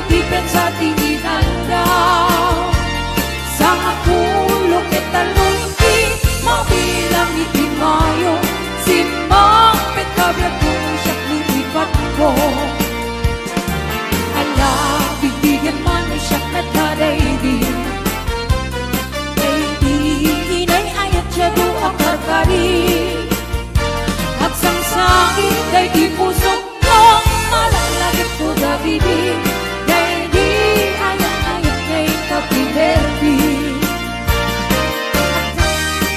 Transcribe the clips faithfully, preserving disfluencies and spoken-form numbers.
Ti petsa ti inaldaw, sangapulo ket tallo ti mabilang iti Mayo, simmangpet kabiagko no siak ni ipatko. Ala, bigbigen man no siak met kadaydi. Daydi inay ayat ti adu a karkari. Agsangsangit daydi pusok. Malaglagipko dagidi, daydi ayat-ayat nga ikapinerdi.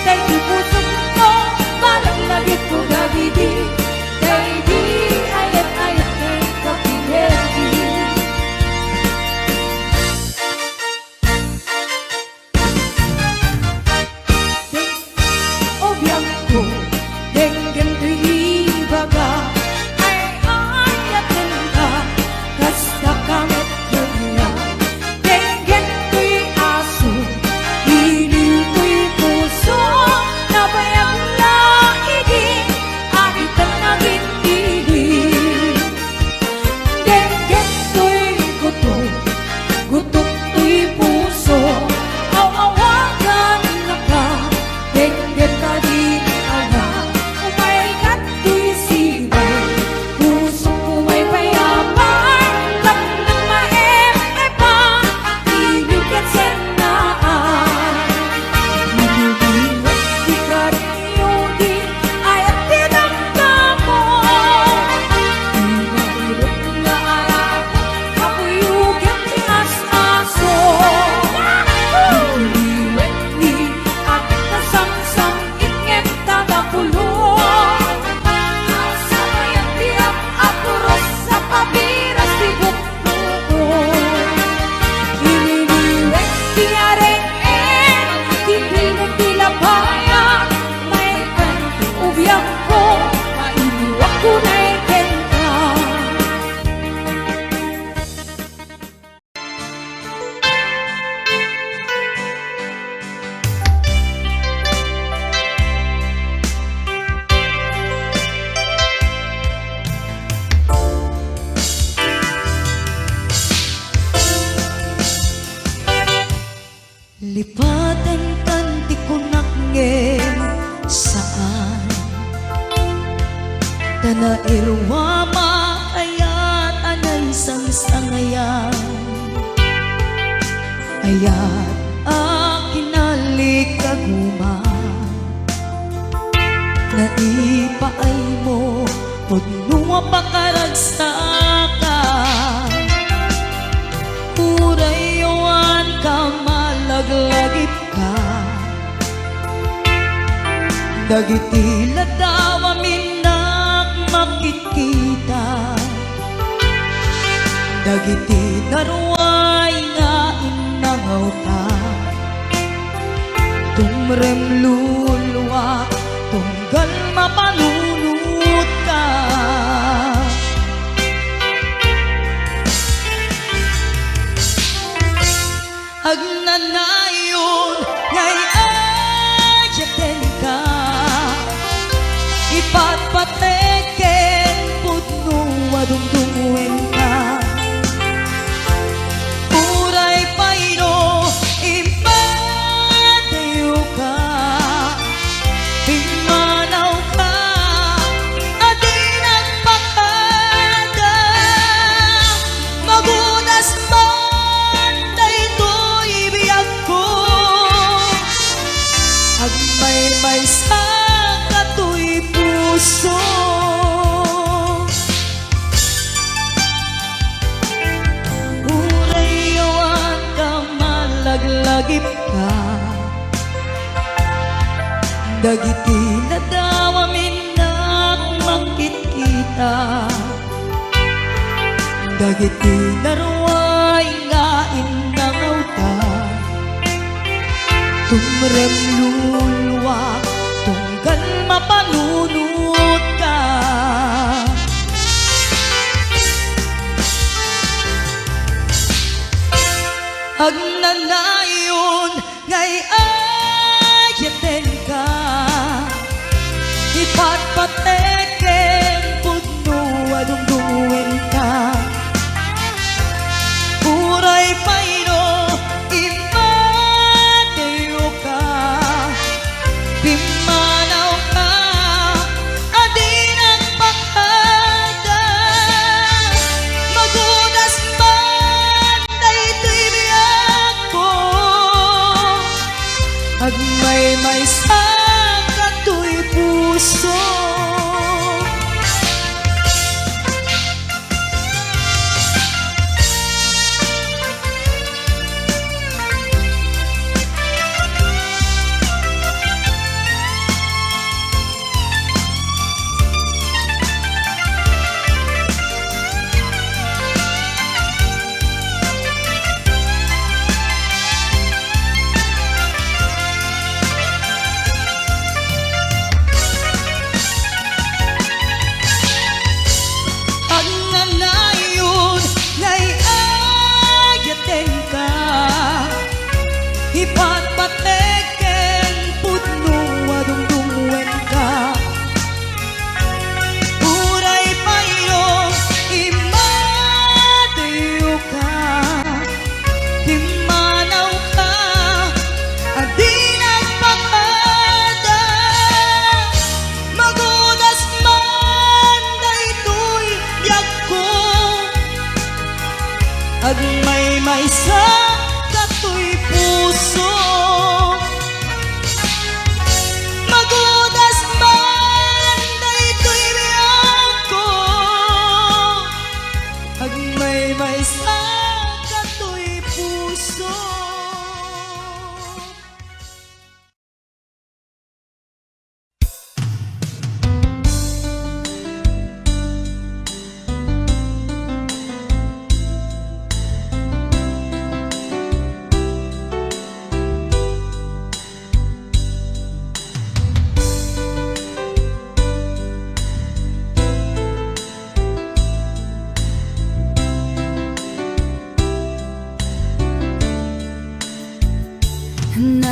Daydi pusokko, malaglagipko dagidi, daydi ayat-ayat nga ikapinerdi. O biangko, denggen toy ibaga, ay-ayatenka, kasta ka met kaniak. Denggen toy aso, iliw toy puso, nabayag la idi, agitan agin-ili. Denggen toy gutok, gutok toy puso, aw-awagannaka. Denggen kadin, anak, umayka toy sibay, pusok umaypay a pay, tapno maem-epan, iliw ket sennaan. Iliw-iliw ti kari Yudi, ayat ti damdamo. Ti mairep nga aramon, kapuyo ket ti as-aso. Iliwen ni agkasamsam, ikngem ta napulo. Sabayan ti ap-apuros sa pabiras ti buk- Ininiwek ti areng-eng, ti bilog ti labayan, maikkan ti ubiangko, mailiwak unay kenka. Lipatenkan ti kunak ngem saan. Ta nairuamak ayat a naisangsangayan. Ayat a kinalikaguman. Naipaaymo pudno a pakaragsakan. Uray awan ka malaglagipka. Dagiti ladaw a minnak makitkita. Dagiti naruay nga innangawta, tumrem luluak tunggal mapanunotka. Agnanayon nga ay-ayatenka, ipatpatek ken pudno a dumdumengka. Uray pay no impadayoka, pimmanawka a di nagpakada. Magunas man daytoy biagko, agmaymaysa katoy puso. Uray awan ka malaglagipka, dagiti ladaw a minnak makitkita. Dagiti naruay nga innangawta, tumrem luluak tunggal mapanunotka. Agnanayon nga ay-ayatenka, ipatpatek ken pudno a dumdumengka. Agmaymaysa katoy puso. Magudas man daytoy biagko. Agmaymaysa katoy puso.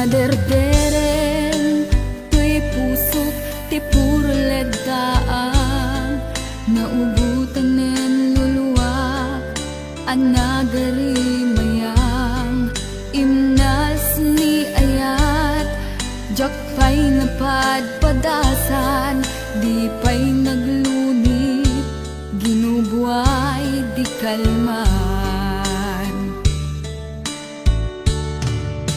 Naderdereng toy pusok ti puro leddaang, naugotanen luluak a nagarimayang. Imnas ni ayat, diak pay napadpadasan, di pay naglunit, ginubuay di kalman.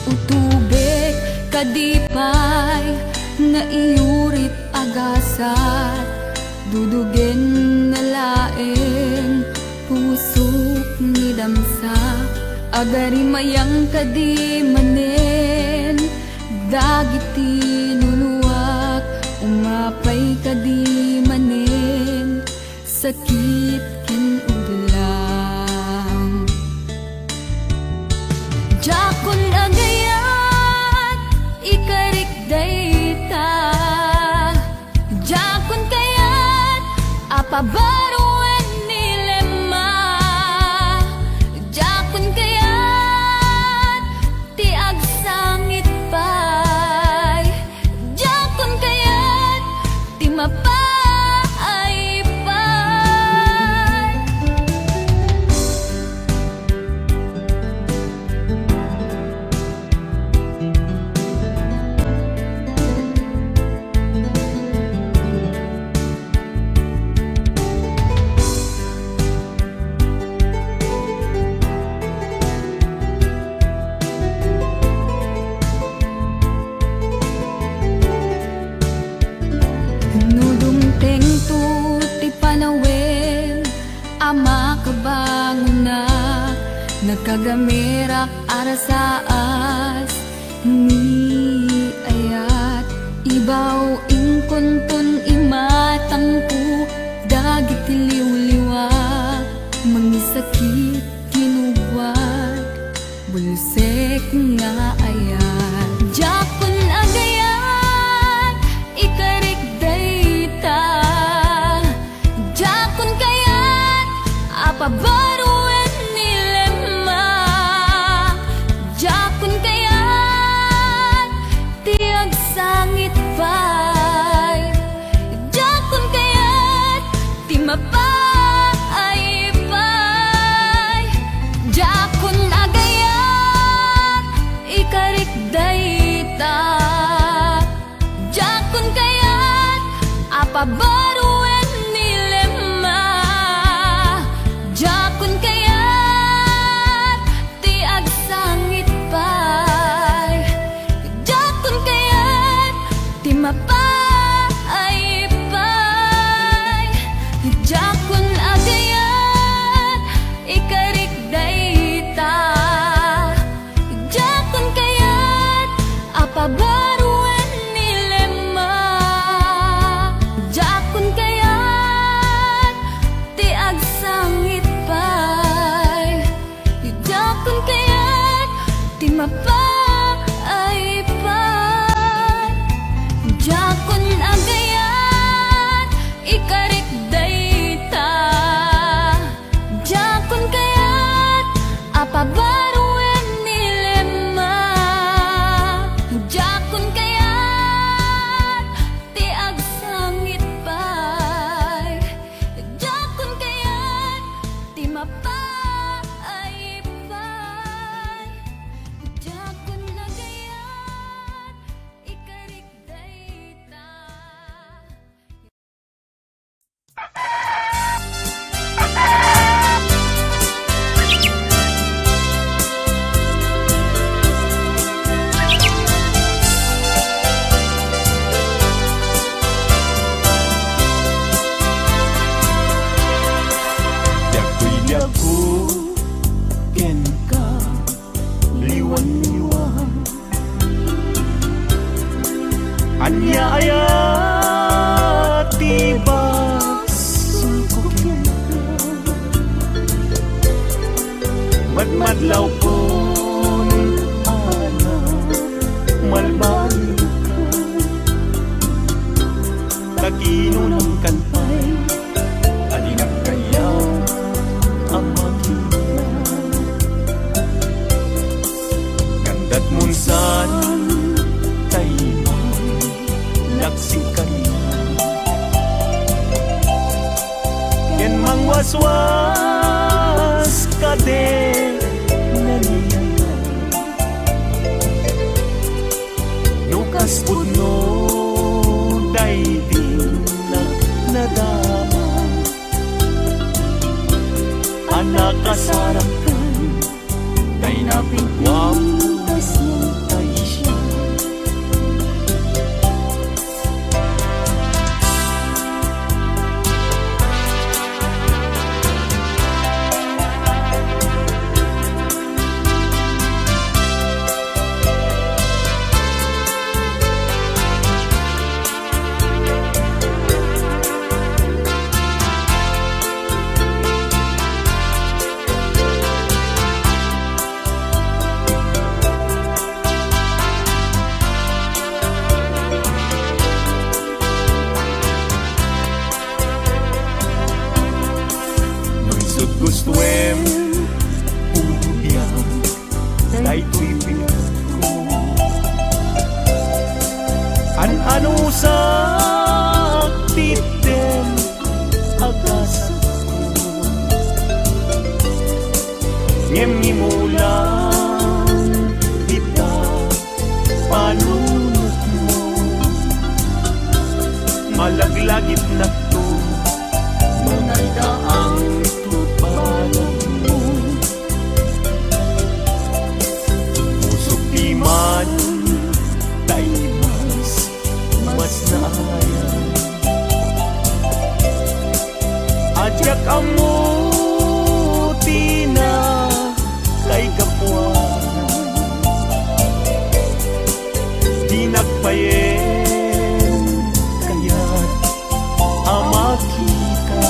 Utubek kadi pay nga iyurit a gasat, dudugen na laeng pusok ni damsa. Agarimayang kadi manen dagiti luluak, umapay kadi manen sakit ken udlang. Diakon agayat, ikarik dayta. Diakon kayat a pabaruen ni Lemma. Diakon kayat ti agsangit pay. Diakon kayat ti mapaaypay. No dumtengto ti panawen a makabangonak, nakagamerak a rasaas ni ayat. Ibaw inkonton imatangko dagiti liwliwa, mangisakit kinugwat, bulsek nga ayat. Diakon agayat, ikarik dayta. Diakon kayat a pabaruen ni Lemma. Diakon kayat ti agsangit pay. Diakon kayat ti mapaaypay. Diakon agayat, ikarik dayta. Diakon kayat a pabaruen ni Lemma. Diakon kayat ti agsangit pay. Diakon kayat ti mapaaypay. Diakon agayat, ikarik dayta. Diakon kayat a pabaruen ni Lemma. Diakon kayat ti agsangit pay. Diakon kayat ti mapaaypay. Diakon agayat, ikarik dayta. Waswas kadi naniya. No kas pudno daydi na-, nadama a nakasarangkan, tay napintas tay siya. No isut' gustoem, ubiam daytoy biagko. An-anusak ti itdem a gasatko. Ngem imulan dita panunotmo. Malaglagipnakto, mangadaangto banagmo. Pusok ti man, tay mas mas naayan. A diak ammo ti nakaigapuan. Dinak payen kayat a makita.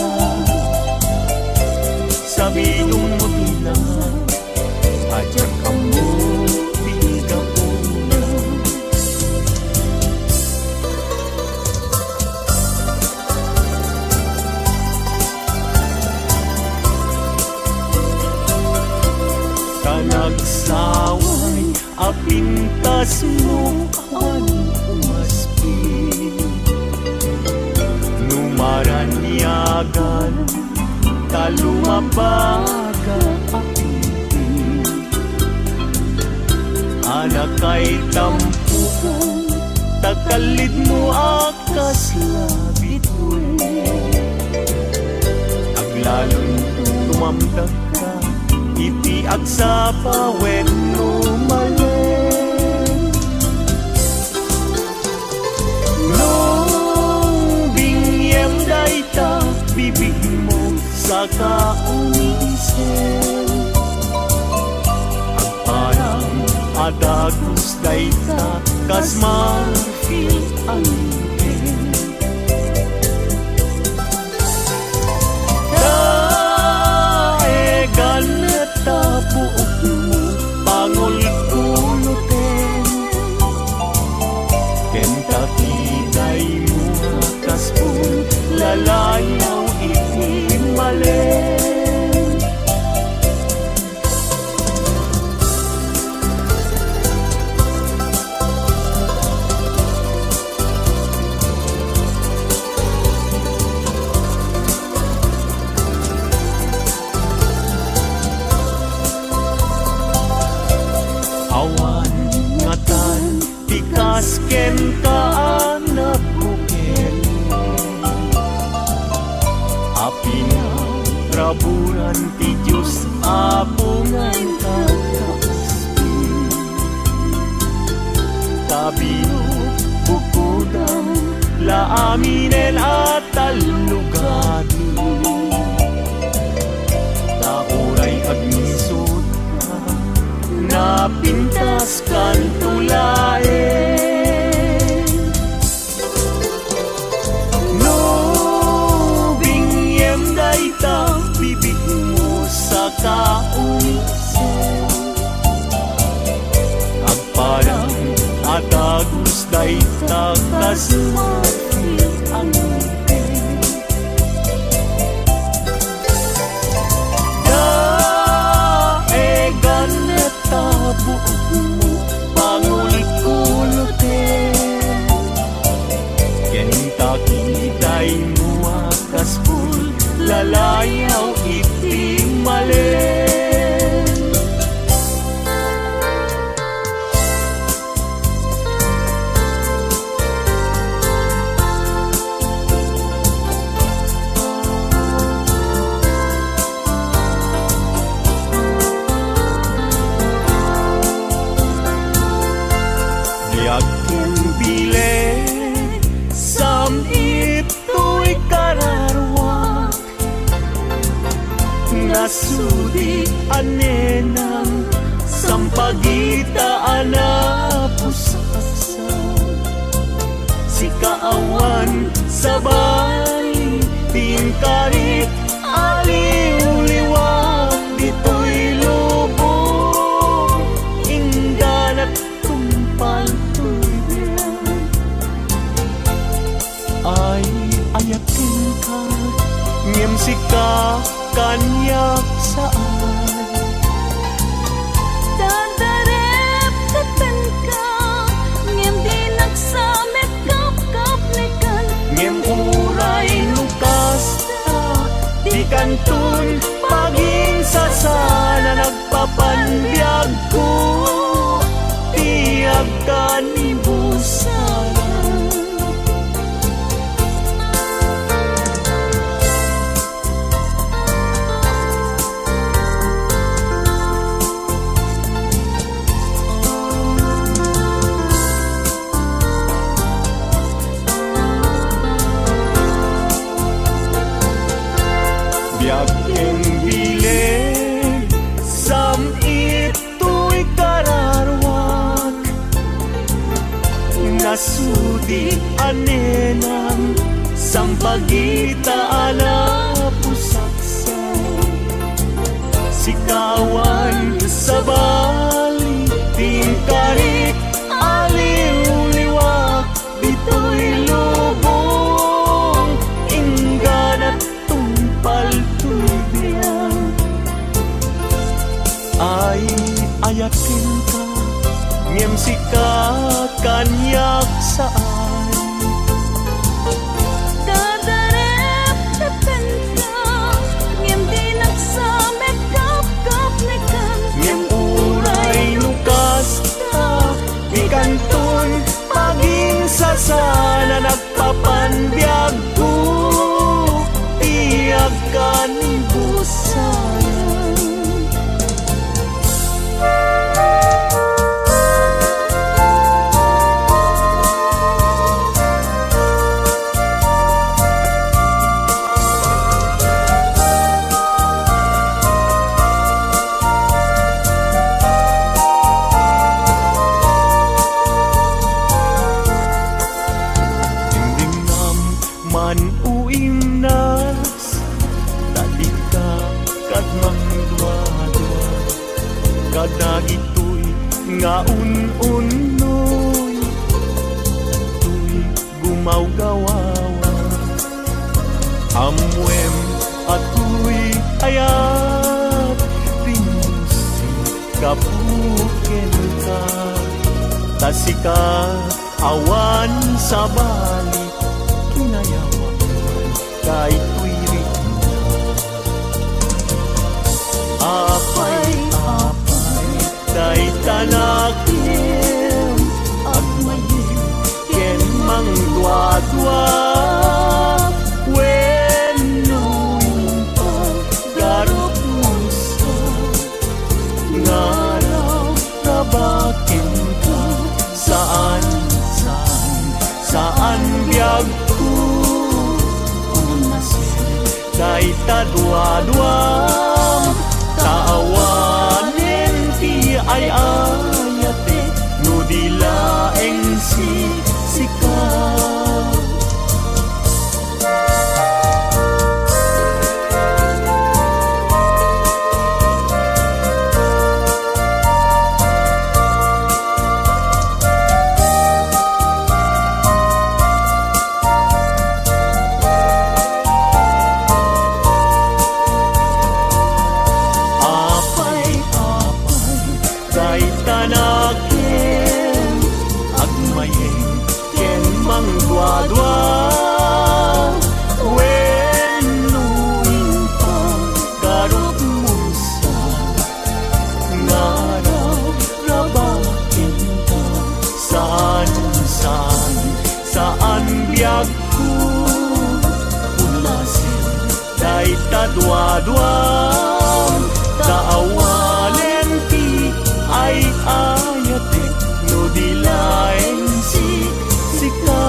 Sabidongmo ti langit. A diak ammo ti gapuna. Ta nagsaway a pintasmo awan umaspi. No maraniagan ta lumabaga a pipi. Anakay tampukan ta kallidmo a kasla bituin. Aglalon tumamdakka iti agsapa wenno malen. No binngem dayta bibigmo saka umisem, agparang a dagus dayta kas marfil a ngipin. Daegan ta buokmo, pangulkuloten. Ken ta ti daymo a kas pun lalayaw iti malen. Awan ngatan ti kas kenka a nagbukel a pinaraburan ti Dios Apo nga inka kaaspi. Ta binukbukkodam la aminen a tallogato. Ta uray agngisutka, napintaskanto laeng. No binngem dayta bibigmo saka umisem, agparang a dagus dayta kas marfil a ngipin. Daegan ta buokmo, pangulkuloten. Ken ta ti daymo a kas pun, la Layaw iti malem. Biag ken bileg, sam-it toy kararuak. Nasudi a nenang, sampagita a napusaksa. Sika awan sabali, ti inkarik a liwliwa ditoy lubong, ingganat tungpal toy biag. Ay, ayatenka, ngem sika kaniak saan. Dadarep kenka, ngem dinak sa met kapkapnekan. Ngem uray no kasta, dikanton paginsasana, nagpapanbiagko ti agkanibusaran. Biag ken bileg, sam-it toy kararuak. Nasudi a nenang, sampagita a napusaksa. Sika awan sabali, ti inkarik a liwliwa ditoy lubong, ingganat tungpal toy biag. Ay, ayatenka, ngem sika kaniak saan. Dadarep kenka, ngem dinak sa met kapkapnekan. Ngem uray no kasta, dikanton paginsasana, nagpapanbiagko ti agkanibusaran. Dingdingnam man, o Imnas, ta dika kad mangduadua kadagitoy nga un-unnoy, dagitoy gumawgawawa. Ammoem a toy ayat ti musik gapu kenka, ta sika awan sabali, kinayawak daytoy ritmo. Apay, apay, dayta nakem, agmayem ken mangduadua, wenno impagarup mo sa ngarab, rabakenka, saan, saan, saan biagko. Unasen dayta duaduam, ta awanen ti ay-ayatek no di laeng sik-, sika. Apay, apay, dayta Duaduam ta awalen ti ay-ayatek no di laeng sika.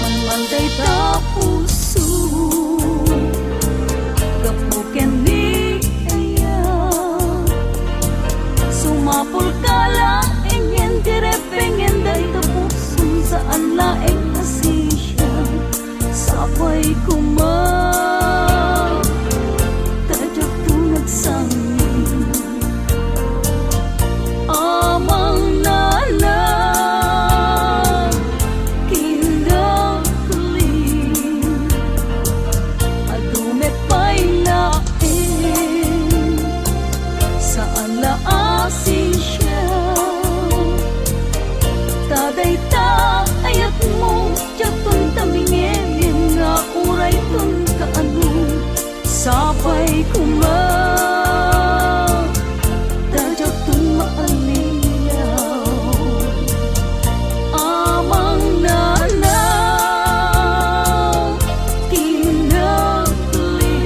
Manmantay ta puso, gapu ken ni aya. Sumapulka laeng ngem ti repengen dayta pusom, saan laeng a sisian. Sapay koma, ta diakto nagsangit. Amang nana, kinakli, adu met pay laeng, saan la a sisian. Ta dayta ayatmo, diakton ta mangngegngem nga urayton kaano. Sapay koma, ta diakton maaliaw. Amang nana, kinakli.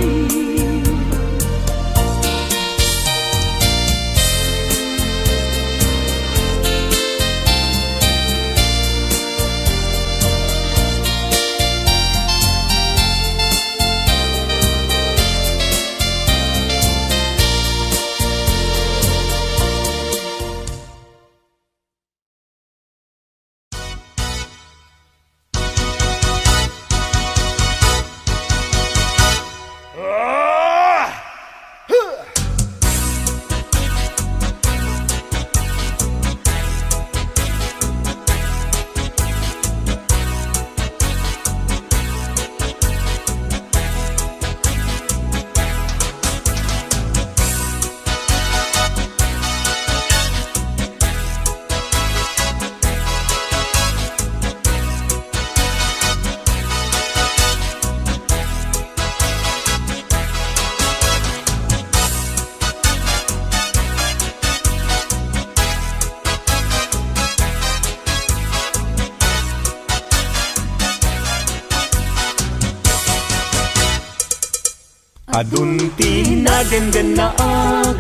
Adun ti nadendennaak,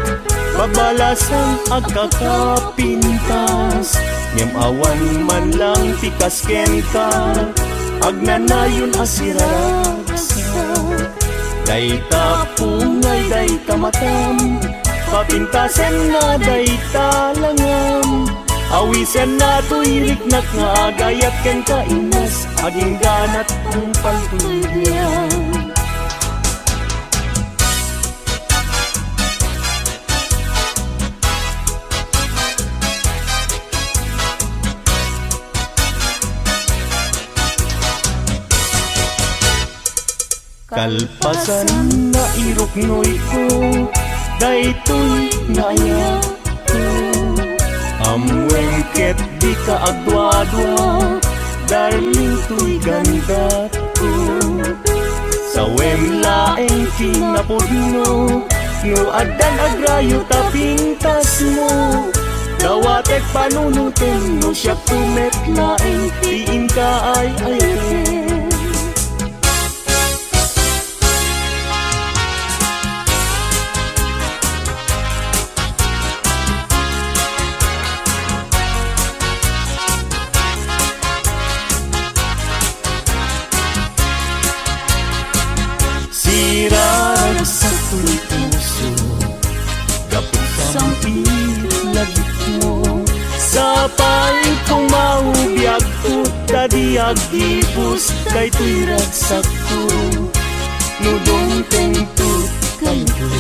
babalasan agkakapintas, ngem awan man lang ti kas kenka, agnanayon a siraragsak. Dayta pungay, dayta matam, papintasenna dayta langam. Awisenna toy riknak nga agayat kenka, Ines, agingganat ang paltulian. Kalpasan nga iruknoyko daytoy nga ayatko. Ammoem ket dika agduadua, darling, toy gandat. Sawem laeng ti napudno, no addan agrayo ta pintasmo. Dawatek panunotem no siakto met laeng ti inka ay-ayatem. Siraragsak toy puso, gapu sam-it lagipmo. Sapay koma, biagko ta di agibus daytoy ragsakko. No dumtengto kayo,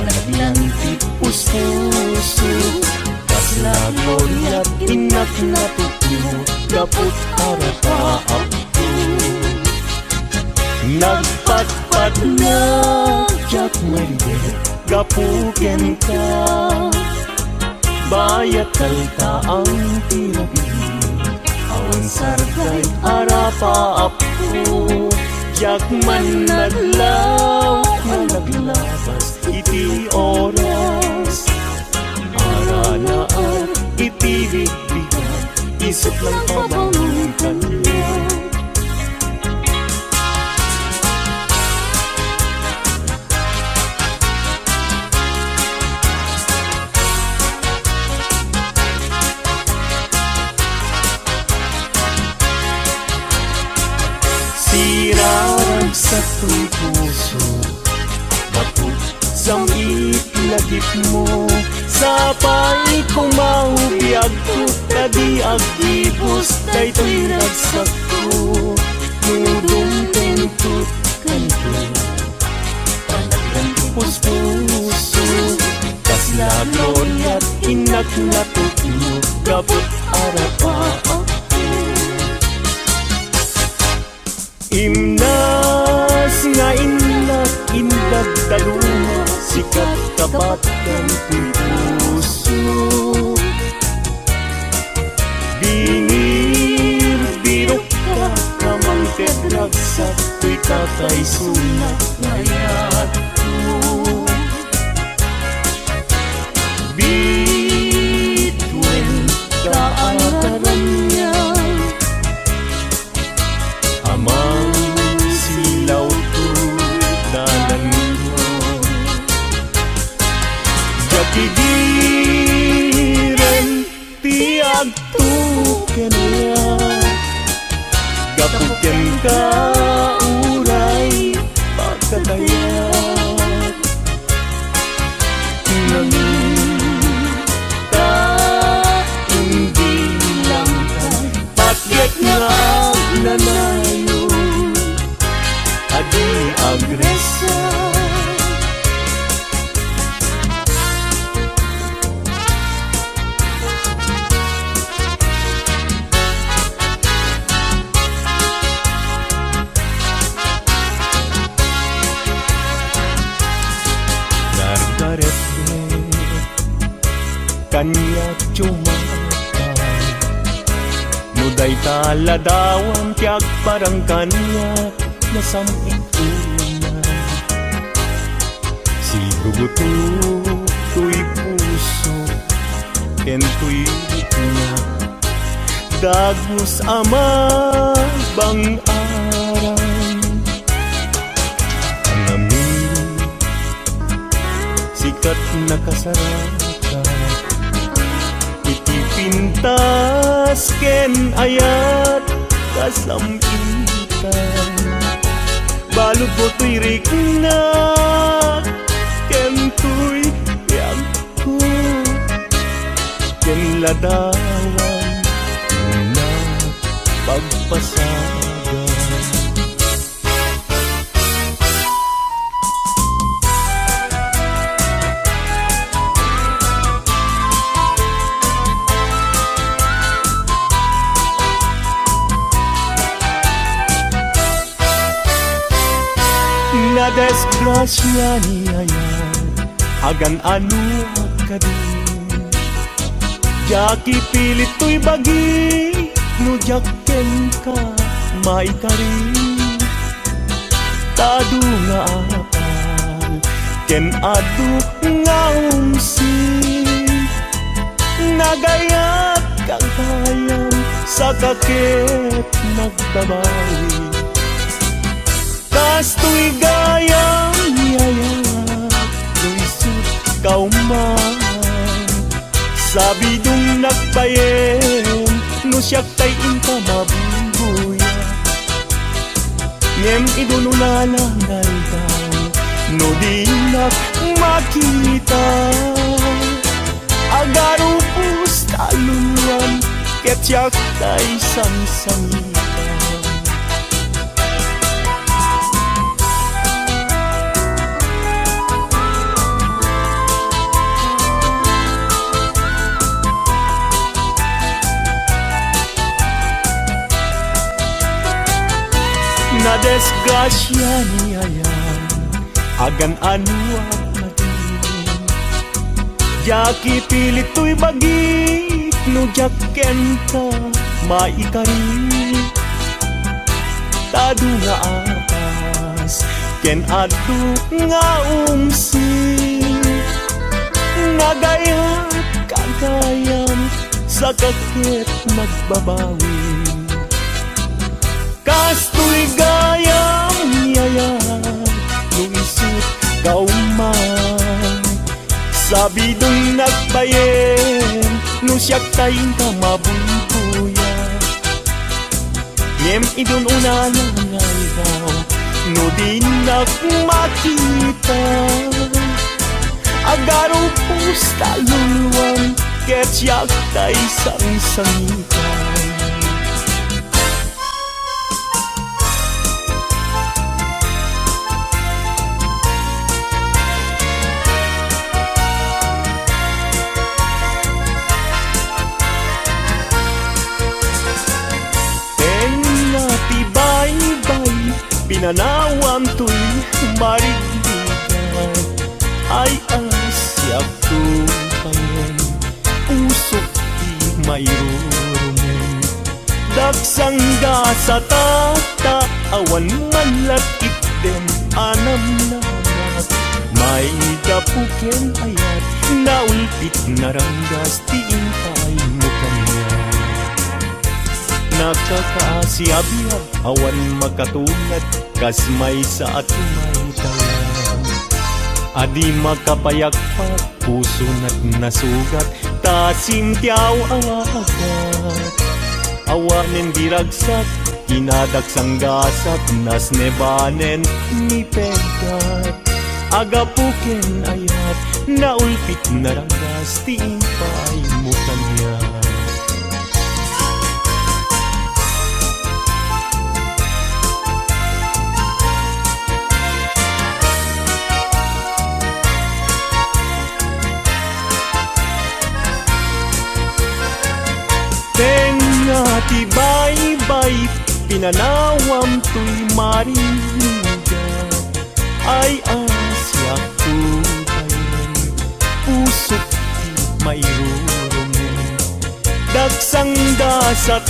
naglanti puspuso, kasla gloriat innak natupno, gapu't arataapko. Nagpatpatnag diak maibet gapu kenka. Bayat kaltaang ti rabii, aw Mansardeng arapa, Apo, diak man nadlaw a naglabas iti oras. Aranaak iti bigbigat, isip lang pabangon kaniak. Siraragsak toy puso, baket sam-it lagipmo. Sapay koma a biagko, ta di agdibus daytoy ragsakko. No dumtengto kanto, panagdan ti puspuso. Kasla gloriat innak natupno, gapu ta arapaak. Imnas nga innak indagdaluma, sika ti kabatgan ti puso. Binirbirokka, mangted ragsak toy kakaisuna nga ayatko. Bituen ka a karaniag, Amang silaw to dananmo. Diak idiren ti agtuken kaniak. Gapu kenka, uray pagkatayak. Nangita, imbilang ka, patgek nga agnanayon, adi agresar. Nardaretdek kaniak, tumakay. No dayta ladawan ti agparang kaniak, nasam-it unay. Sigugutok toy puso ken toy rikna. Dagus a mabang-aran. Ngamin, sika ti nakasaraka iti pintas ken ayat kasam-itan. Baludmo toy riknak ken toy biagko, ken ladawan nga pagpasagan. Nadisgrasiani aya, agan-anoak kadi. Diak ipilit toy bagi no diak kenka maikari. Ta adu nga apal ken adu nga umsik, nagayat gagayan, saka ket nagbabawi. Kastoy gayam, yaya, no isut' ka man. Sabidongnak bayen no siak tay inka mabuybuya. Ngem idunona lang aldaw no dinak makita. Agarupos ta alluan ket siak tay sansangitan. Nadisgrasia ni ayan, agan-anoak kadi. Diak ipilit toy bagik no diak kenka maikari. Ta adu nga apas ken adu nga umsi, nagayat ka gayam, saka ket nagbabawi. Kastoy gayam yaya, no isut ka man. Sabidong nagbayem, no siak ta inka mabuybuya. Ngem idun unana nga aldaw, no dinak makita, agarupos ta luluan, ket siak tay sangsangitan. Tengnga ti baybay, pinanawam toy marigrigat. Ay, asiak to payen, usok ti mairurumen. Dagsang gasat ta awan man lat-itdem a namnamat. Maigapu ken ayat, naulpit naranggas ti impaaymo kaniak. Nakakaasi a biag, awan makatulad kas maysa a tumaytayab. A di makapayagpag, pusonat nasugat, ta sintiaw a agat. Awanen di ragsak, inadaksang gasat, nasnebanen ni peggat. Agapu ken ayat, naulpit naranggas ti impaaymo kaniak. Tengnga ti baybay, pinanawam toy marigrigat. Ay, asiak to payen, usok ti mairurumen. Dagsang gasat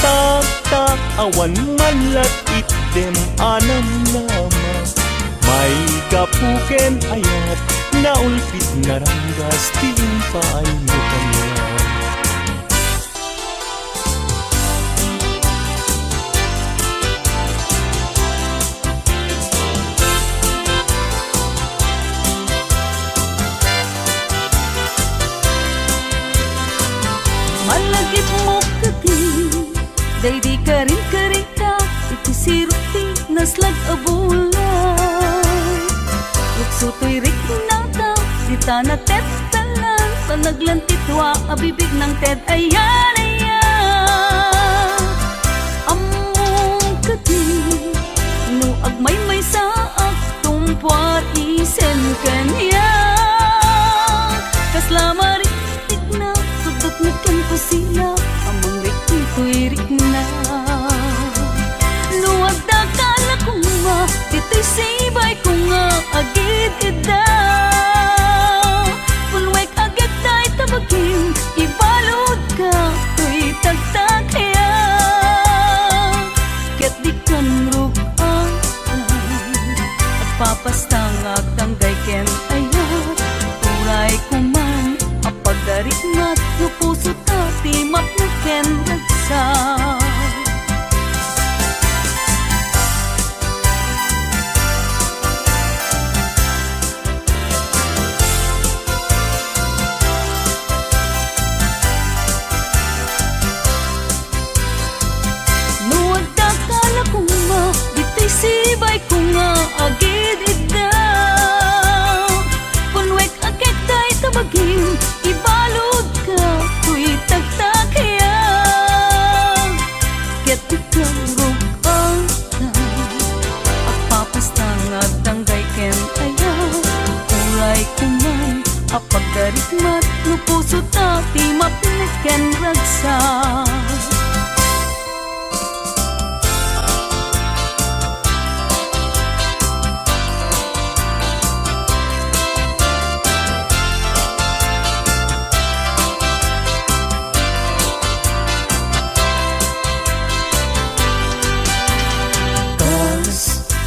ta awan man lat-itdem a namnama. Maigapu ken ayat, naulpit naranggas ti impaaymo kaniak. Malagipmo kadi, daydi karinkarita iti sirok ti naslag a bulan. Lukso toy riknata, dita natettalan, panaglan ti tua a bibig nang ted ayan, ayan. Ammom kadi, no agmaymaysaak, tumpuar isen kaniak. Kasla marikna, sudot met ken kusina, a mangrikna toy rikna. No adda ka la koma, ditoy sibayko nga agid-idda. Punwek agek dayta bagim, ibaludka toy tagtakaya. Ket dikan rug-akan, agpapastangak, tanggay ken ayat. Uray koman a pagarikmat, no puso ta ti mapno ken ragsak. No adda ka la koma, ditoy sibayko nga agid-idda.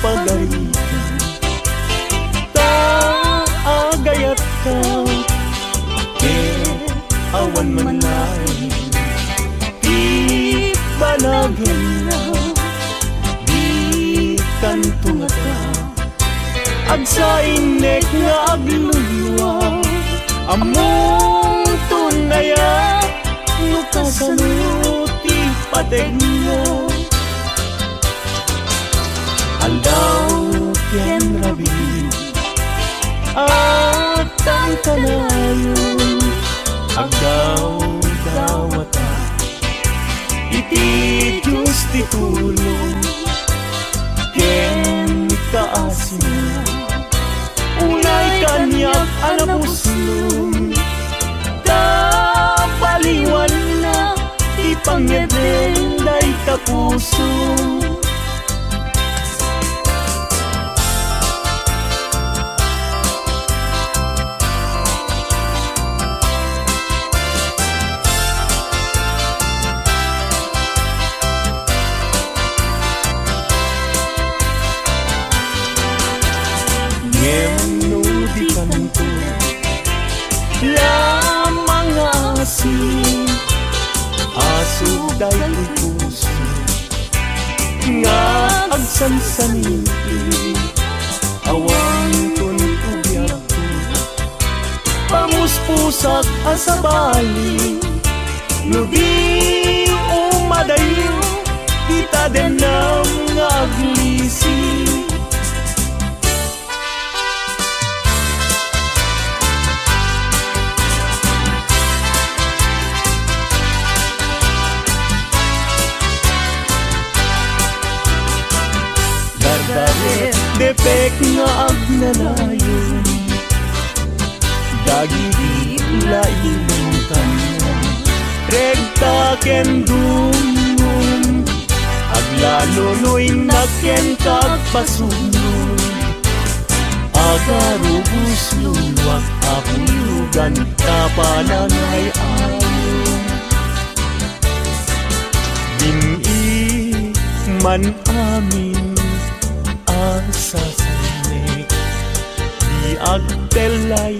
Agarigan ta agayatka, ket awan man laeng ti banagenna. Dikanto ngata agsainek nga agluluwa. Ammongton aya no kasano ti pategna? Aldaw ken rabii, agtangtanayon, agdawdawata iti Dios ti tulong ken kaasina. Unay kaniak a napuslong, ta baliwanna ti pangngeddeng dayta puso. Ngem no dikanto la mangaasi, aso daytoy puso nga agsansaniti, awanton ti biagko. Pamuspusak a sabali, no di umadayo ti tadennam nga aglisi. Dardaret depek nga agnanayon dagiti laing kaniak. Rekta ken dumngom, aglaluloynak kenka agpasubno. Agarubos luluak a buyogan ta panangay-ayo. Dim-i man amin a sasanek, di agtellay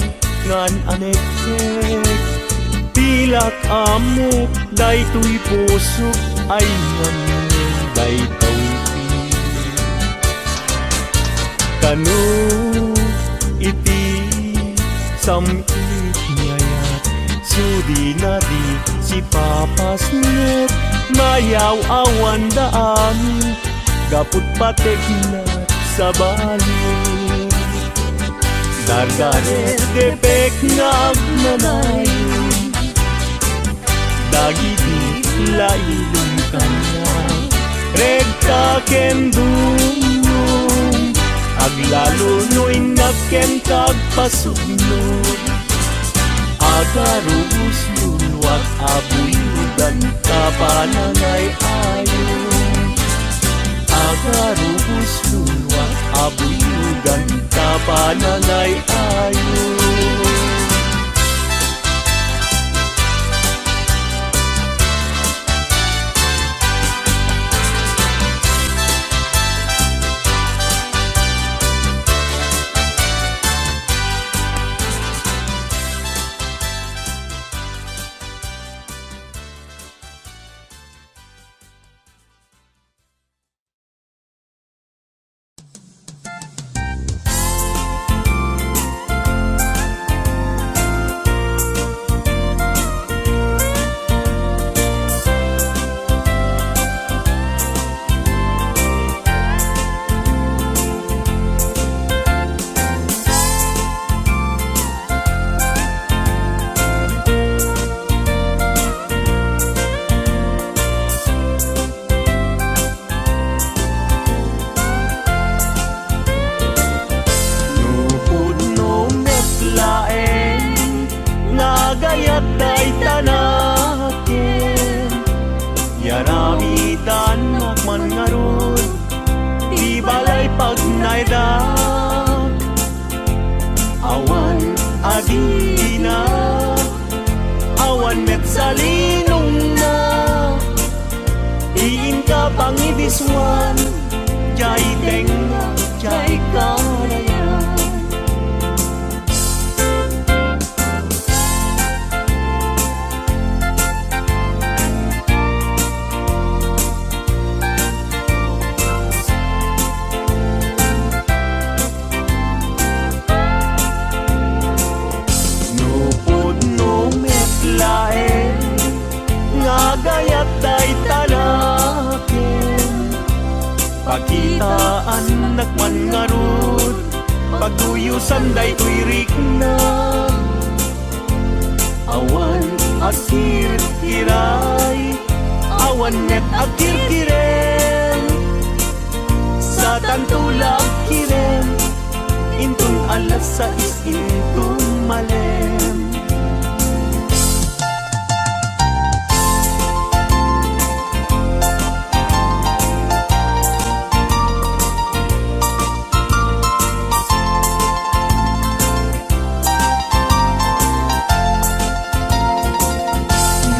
ngan anekkek. Pilak a met daytoy pusok ay ngan daytoy. Kano iti sam-it nga ayat, sudina di sipapasnek, mayaw-awanda amin, gapu't pategna sabali. Dardaret depek nga agnanayon dagiti laidum kaniak. Rekta ken dumngom, aglaluloynak kenka agpasubno. Agarubos luluak a buyogan ta panangay-ayo. Agarubos luluak a buyogan ta panangay-ayo. No pudno met laeng nga agayat dayta nakem, yaramidannak man ngarud ti balay pagnaedak. Awan adina, awan met salinongna. Ti inka pangidisuan, diay tengnga Kitaannak man ngarud, pagduyosan daytoy rikna. Awan agkirkiray, awan met agkirkirem. Satanto la agkirem, inton alas sais inton malem.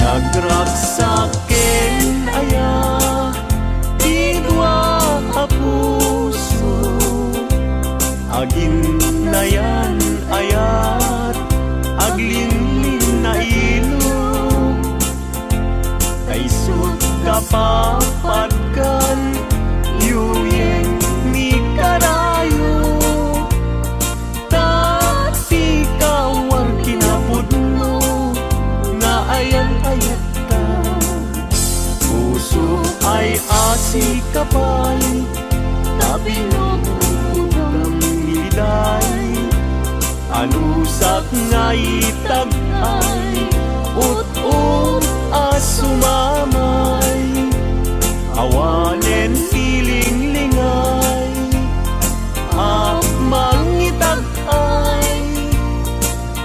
Nagragsak ken aya ti dua a puso, aginnayan-ayat, aglinlinnailog. Kaisut kapapadkan, yuyeng ni karayo. Ta ti kawar kinapudno nga ayan-ayatka. Puso ay asi ka pay, ta binugudam iliday. Anusak nga itag-ay, ut-ut a sumamay. Awanen ti linglingay, a mangitag-ay.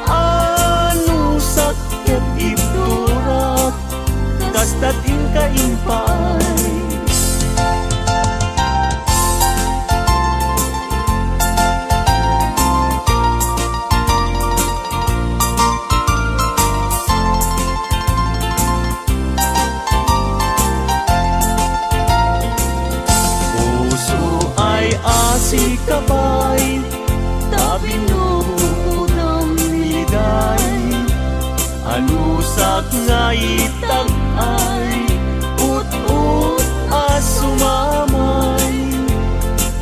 Anusak ket ibturak, kasta ti inka impay. Puso ay asi ka pay, ta binukudam iliday. Anusak nga itag-ay, ut-ut a sumamay.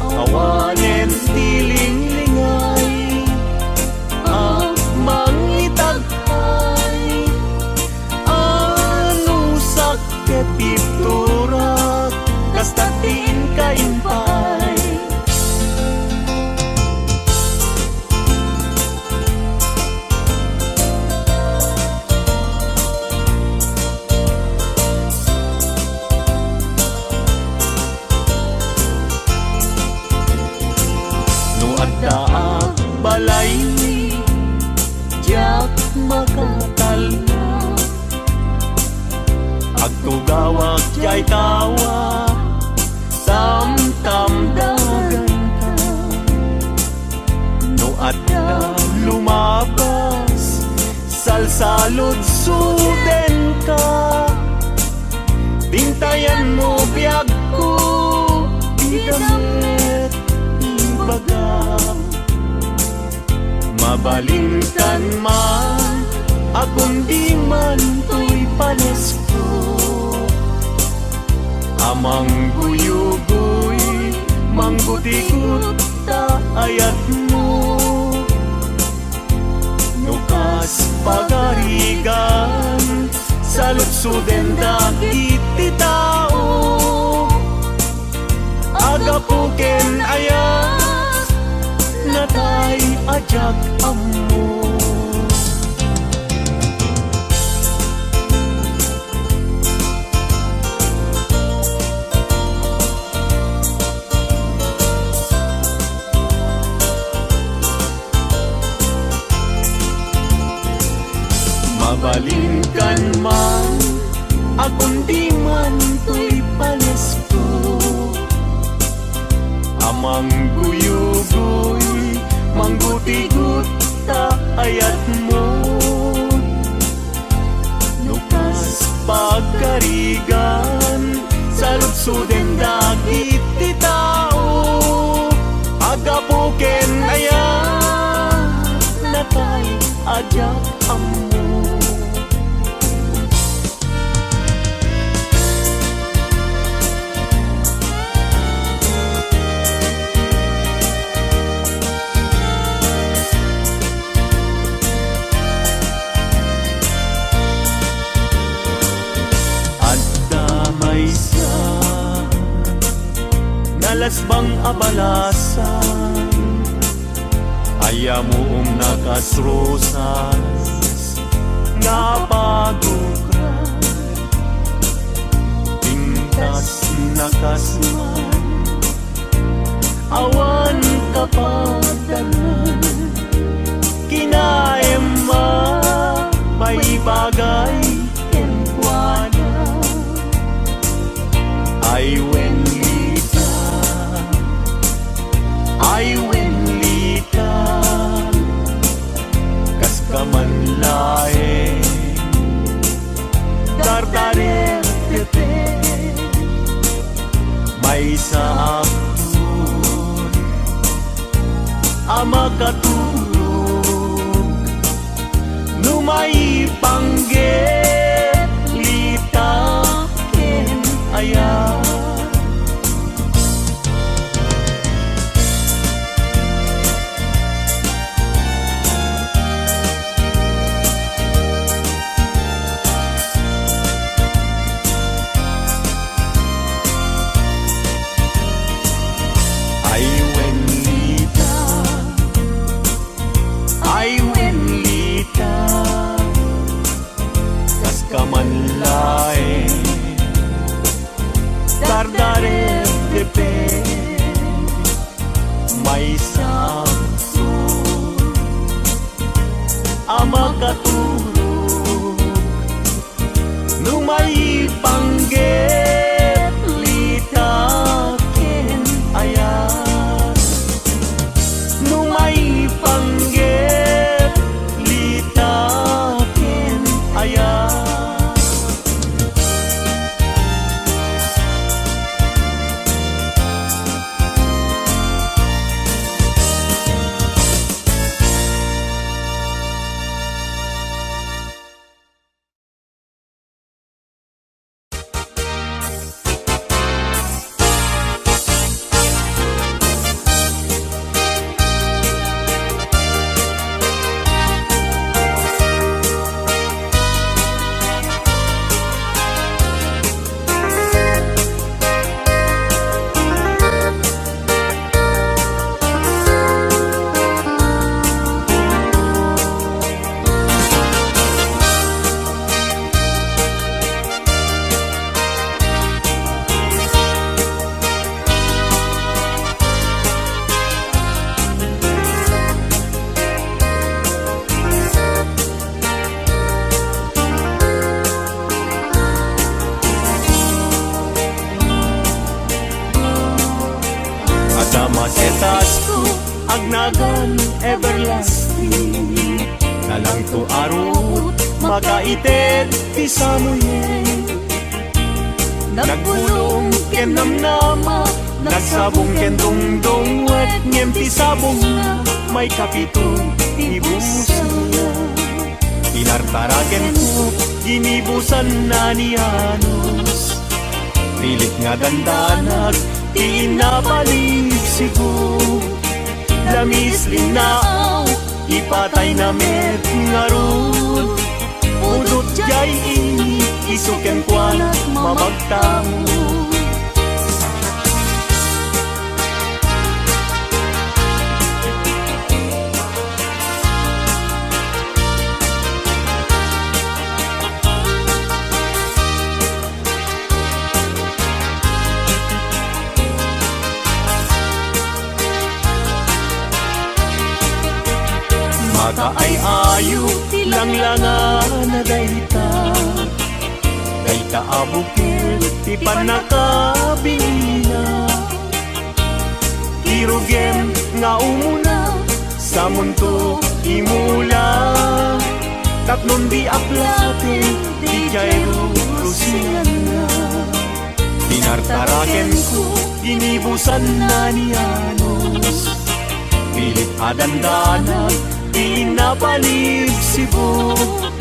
Awanen ti linglingay, a mangitag-ay. Anusak ket ibturak, kasta ti inka impay. No addaak balay, diak makatalna. Agtugawak diay tawa, tamtamdaganka. No adda lumabas, salsaludsudenka. Bintayanmo biagko, dida met ibagam. Mabalinkan man a kundi man toy panesko a mangguyugoy, manggutigot ta ayatmo. No kas pagarigan, saludsuden dagiti tao. Agapu ken ayat, natay a diak ammo. Mabalinkan man a kundi man toy panesko a mangguyugoy, manggutigot ta ayatmo. No kas pagarigan, saludsuden dagiti tao. Agapu ken ayat, natay a diak ammo. Adda maysa, nala Bang a balasan, ayamuom na kas rosas nga apagukran. Pintas na kas man, awan kapadanan. Kinaem a maibagay kenkuana. Ay wen Lita, ay wen Lita, kas ka man laeng dardarertepe. Maysa a makatulog no maipanggep Lita ken aya. Ay wen Lita, ay wen Lita, kas ka man laeng dardarertepe. Maysa a makatulog no maipanggep Lita ken aya. No maipanggep Lita ken aya. Adda masetas ko, agnagan everlasting. Nalangto a ruot, makaited ti Samuel. Nagbulong ken namnama, nagsabong ken dungdungwet, ngem ti sabongna, maikapito ti busangna. Pinartarakenko, ginibusanna ni Janos. Pilit nga dandanag ti inna palibsibko. Lamis, linnaaw, ipatayna met ngarud. Pudot diay init, isu kenkuana mamagtangod. Makaay-ayo ti langlangana dayta. Dayta a bukel ti pannakabinina. Ti rugem nga umuna, samonto imula. Tapnon di aplaten, diay rurusinganna. Pinartarakenko, ginibusanna ni Janos. Pilit a dandanag ti inna palibsibko.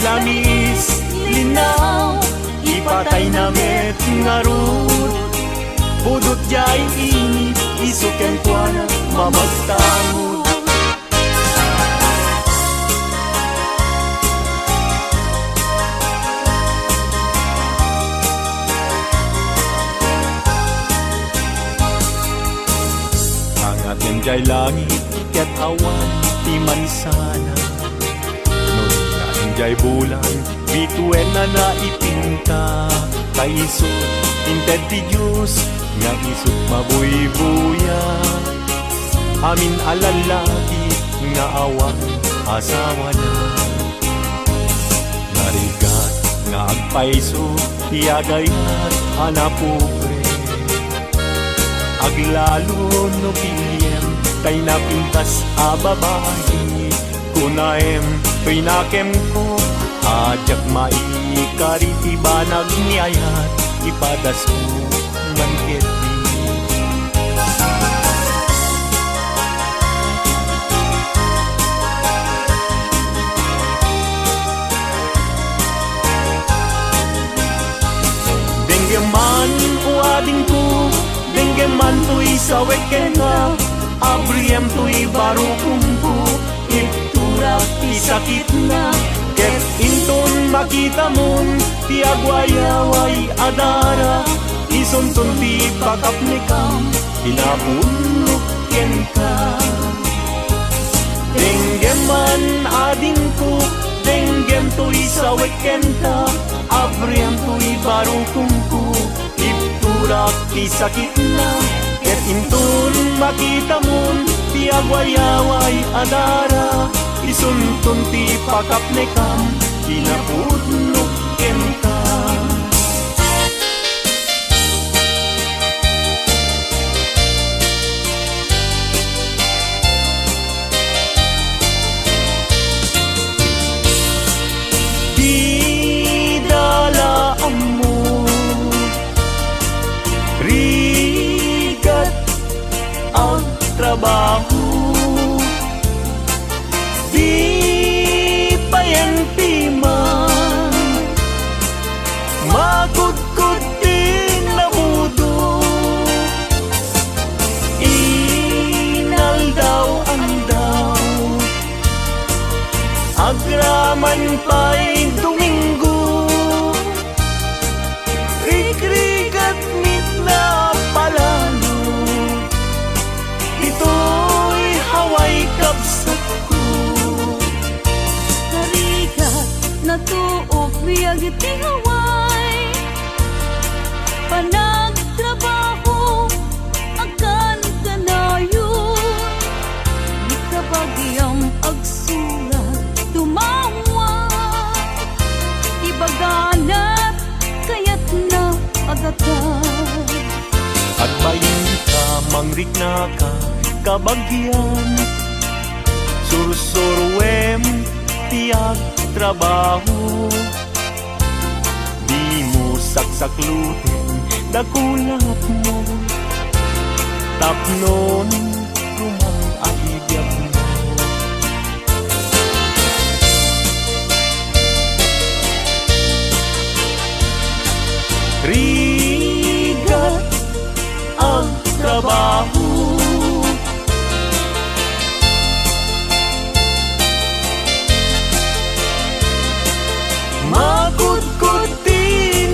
Lamis, linnaaw, ipatayna met ngarud. Pudot diay init, isu kenkuana mamagtangod. Ngem diay langit ket awan ti mansana. No di nga idiay bulan, bituenna naipinta. Ta isu inted ti Dios nga isut mabuybuya. Amin a lallaki nga awan asawana. Narigat nga agpayso ti agayat a napobre. Aglalo no piliem tay napintas a babai. Kunaem toy nakemko a diak maikari ti banag ni ayat ipadasko man ketdi. Denggem man, o adingko, denggem man toy sawek kenka, abriem toy barukomko, itturak ti sakitna, ket inton makitamon ti agwayaway a dara, isunton ti pakapnekam, kinapudnok kenka. Denggem man adingko, denggem toy sawek kenka, abriem toy barukomko, itturak ti sakitna, ket inton makitamon ti agwayaway a dara, isunton ti pakapnekam, kinapudnok kenka. Dida la ammo, rigat agtrabaho, di payen ti man, makudkod ti nabudo. Inaldaw-aldaw, agraman pay Domingo, rikrikatmi a palalo. Ditoy Hawaii, kabsatko. Narigat, natuok biag iti Hawaii. Panagtrabaho, agkankanayon. Ni kabagiam agsurat, tumawag. Ibaganat, kayatna agatay. Agbainka, mangriknaka, kabagian. Sursuruem ti agtrabaho. Dimo saksakluten dakulapmo. Tapnon rumang a biagmo. Rigat agtrabaho. Makudkod ti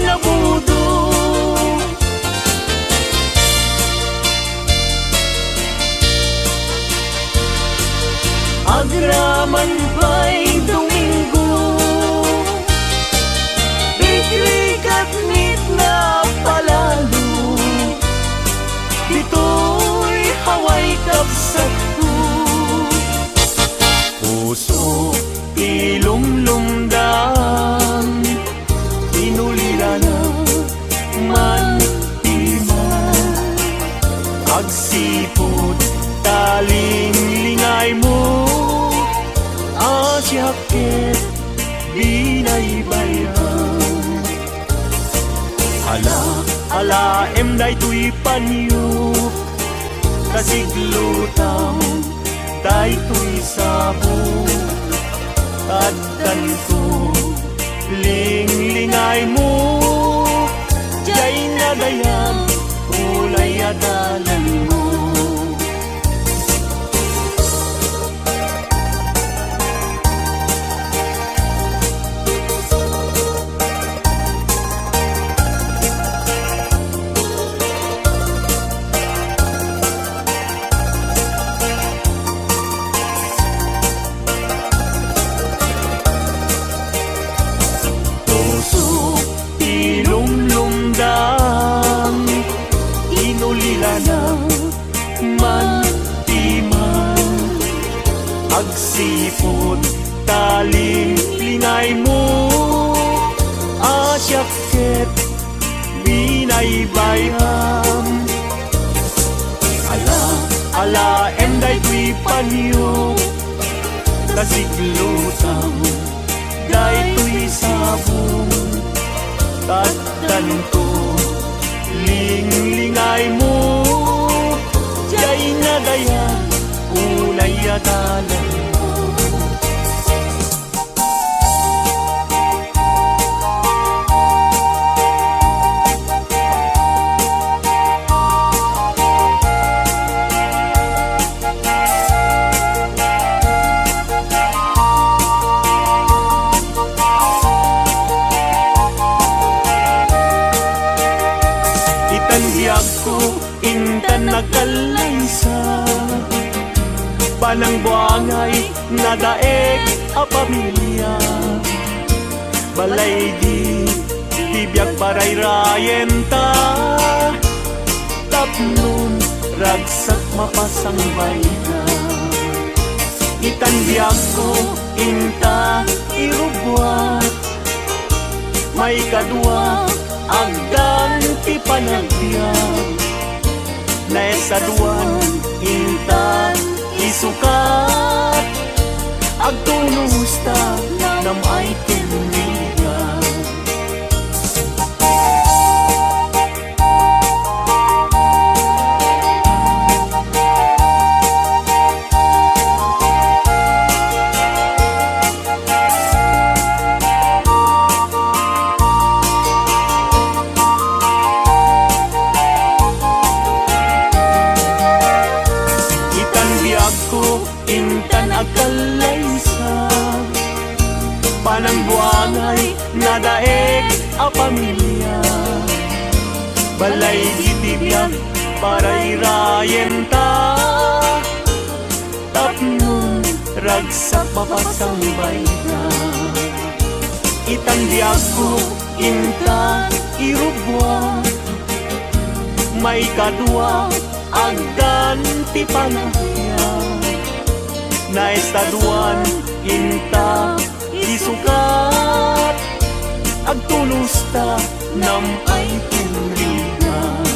nabudo. Agraman pay Domingo, rikrikatmi a palalo. Ditoy Hawaii, kabsatko. Puso ti lumlumdam, inulirana man ti man. Agsipud ta linglingaymo, a siak ket binaybay-am. Ala, alaem daytoy panyo, ta siglutam daytoy sabo. Addanto, linglingaymo, diay nadayag, ulay a dalanmo. Sipud ta linglingaymo a siak ket binaybay-am. Ala, alaem daytoy panyo, ta siglutam daytoy sabong. Tadtanto, linglingaymo, diay nadayag, unay a dalanmo. Itan biagko, intan agkallaysa, panangbuangay nadaek a pamilia. Balay di ti biag parayrayenta, tapno ragsak mapasangbayta. Itan biagko, inta irubbuak, maikadua, agdan ti panagbiag. Naesaduan, intan isukat, agtulosta nam-ay ken rigat. Itan biagko, intan agkallaysa, panangbuangay nadaek a pamilia. Balay iti biag parayrayenta, tapno ragsak mapasangbayta. Itan biagko, intan irubbuak, maikadua, agdan ti panagbiag. Naesaduan, inta isukat, agtulosta nam-ay ken rigat.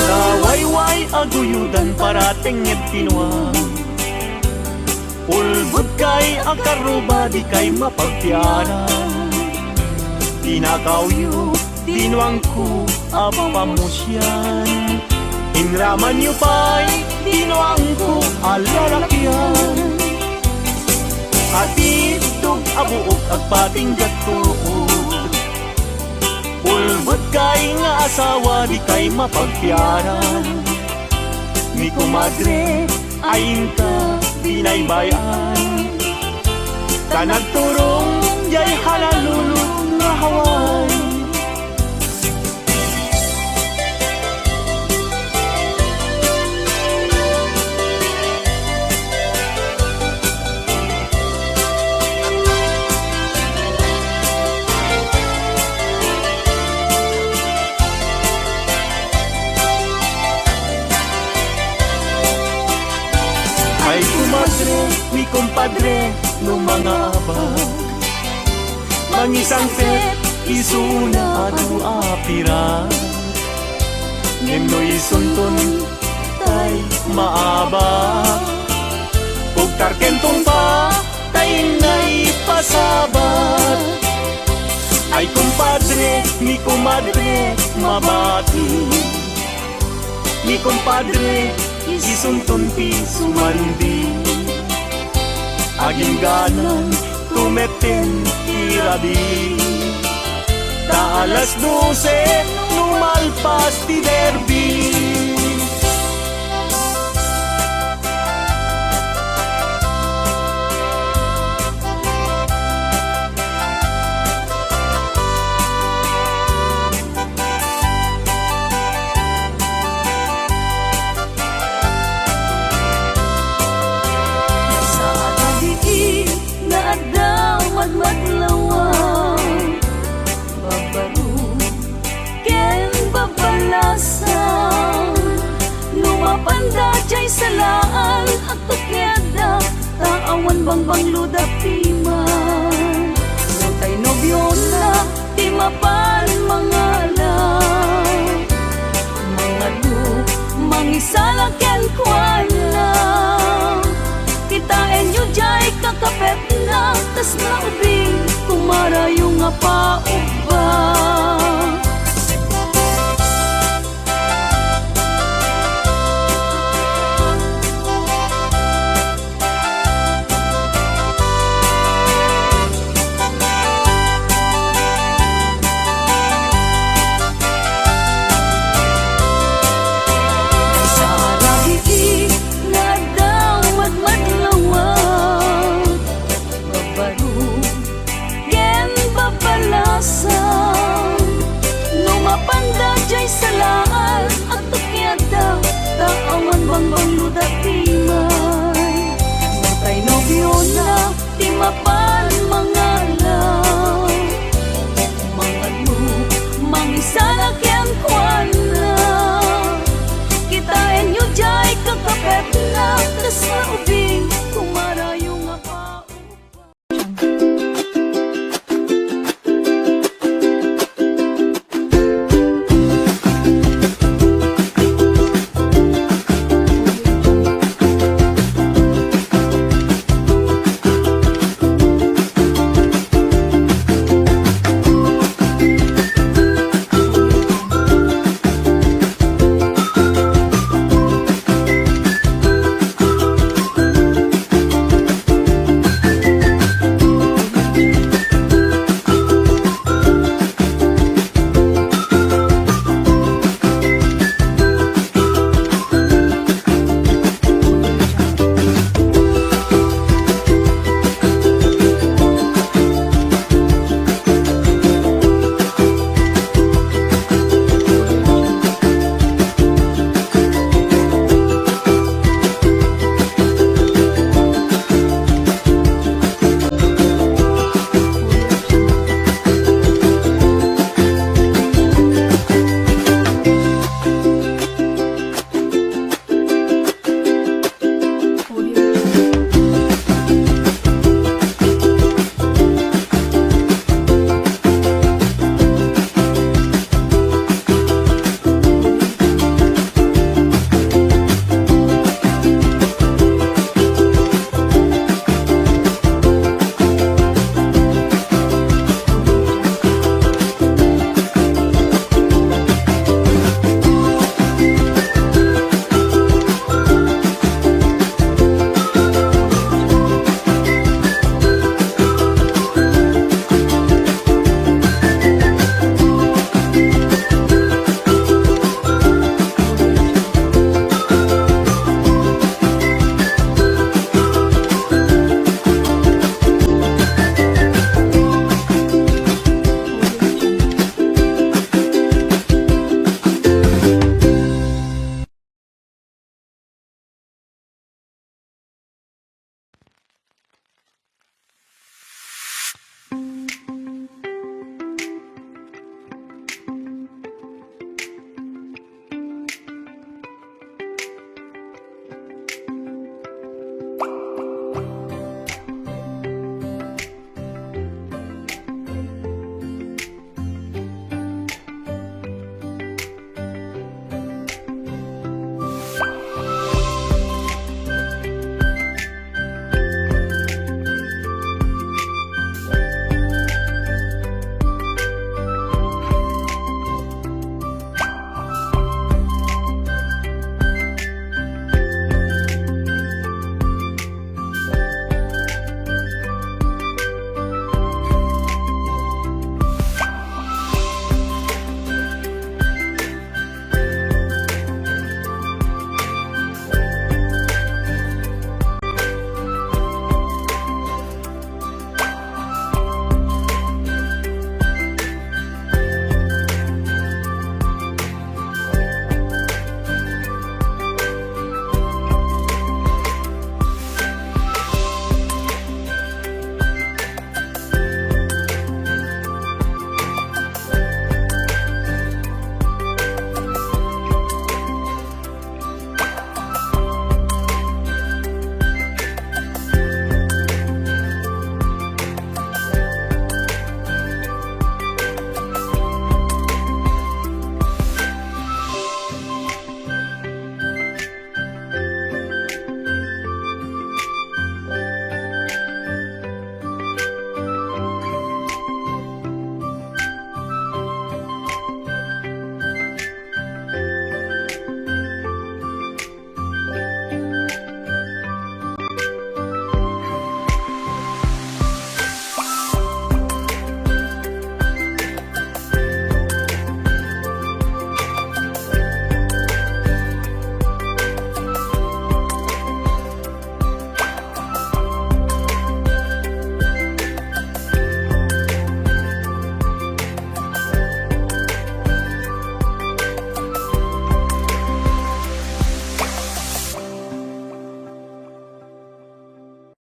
Nawayway a guyodan, paratengnged ti nuang. Ulbodkay a karruba, dikay mapagtiaran. Tinakawyo ti nuangko a pamusian. Inramanyo pay ti nuangko a lalakian. Atiddog a buok, agpatingga tuod. Ulbodkay nga asawa, dikay mapagtiaran. Ni komadre, ay inta binaybay-an. Ta nagturong diay Honolulu nga Hawaii. Ay, komadre, ni kompadre, no mangabak, mangisangpet isuna adu a pirak. Ngem no isunton tay maabak, ugtar ken tungpa tay naipasabat. Ay, kompadre, ni komadre, mabati. Ni kompadre, isunton ti sumandi. Agingganan tumetten ti rabii. Ta alas dose no malpas ti derby. Wen bangbanglo dati man, no tay nobiona ti mapan mangala. Mangadu, mangisala kenkuana. Kitaenyo jay kakapetna, tas naubing kumarayo nga paubba. Sarabii nga adda madmadlawan, babaro ken babalasan. No mapanda jay salaan, agtukiadda, ta awan bangbanglo dati man. No tay nobiona ti mapa-